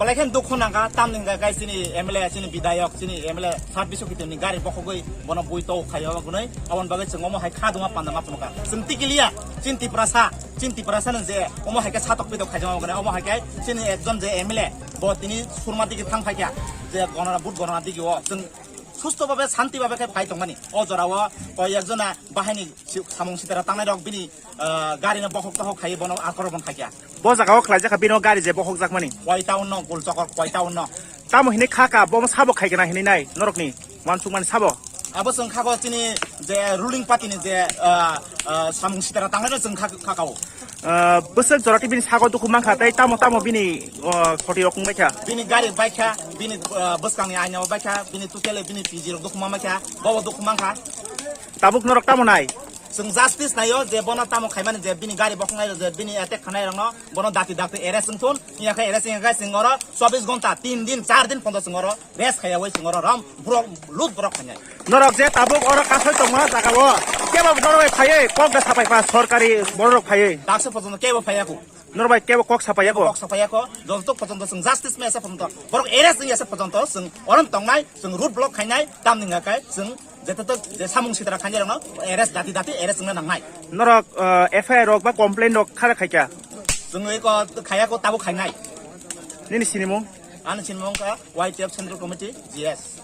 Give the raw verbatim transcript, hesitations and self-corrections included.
Belai khe dukhu nangkha, tamni hwnkha khe chini M L A, chini bidhayok, chini M L A sat bisu kitimni gari bokhogwi bono bui tou khaio gunoi. Aboni bagwi chwng omo hai kha duma panda ma phunukha. Chwng tikiliya, chini Tiprasa, chini Tiprasa no je omo hai khe satok pitok khaijama gunoi, omo hai khe chini ekjon je M L A bo tini surma digi thang phaikha, je gonora, vote gonora digi o chwng susto babe, shanti babe khe phai tongmani. O jorao koi ekjona bahaini si-, samung sitara tangnai rok bini, ah, gari no bokhok tokhok khai bono akromon khaikha. Bo jaga o khlai jakha bini o gari je bokhok jakmani. Koi town no, Gulchokor koi town no. Tamo hinui kha ka, bo sabo khai kana hinui nai norok ni wansuk mani sabo. Abo chwng kha ko chini je ruling party ni je, ah, ah, samung sitara tangnai rok chwng kha, kha ka o. Ah, bwswk jora tei bini sago dukhu mankha, tei tamo tamo bini, ah, khoti rok wngbaikha. Bini gari baikha, bini, ah, bwskangni aina baikha, bini tutele bini P G rok dukhu manbaikha, bobo dukhu mankha. Tabuk norok tamo nai? Chwng justice naio je bono tamo khaimani, je bini gari bokhoknai rok, je bini attack khanai rokno bono dakti dakti arrest wngthun, wngya khe arrest wngya khe chwng oro chobbish ghonta, tin din, char din phono chwng oro rest khaiyawi chwng oro rom borok lut borok khainai. Norok je tabuk oro kasoi tongma jaga o, kebo norok bai phaiwi kok da sapai pa sorkari borok phaiwi. Daksa pojono kebo phaiya ko. Norok bai kebo kok sapai ya ko. Kok sapai ya ko. Joto pojono chwng justice mesa pojono borok arrest wngya se pojono chwng orom tongnai, chwng road block khainai, tamni hwnkha khe chwng jeta to je samung sitra khainai rokno arrest dati dati arrest wngna nangnai. Norok, uh, F I R rok ba complain rok khara khaikha. Chwng eko khaiya ko tabuk khainai. Nini sinimung? Ani sinimung ka Y T F Central Committee, G S.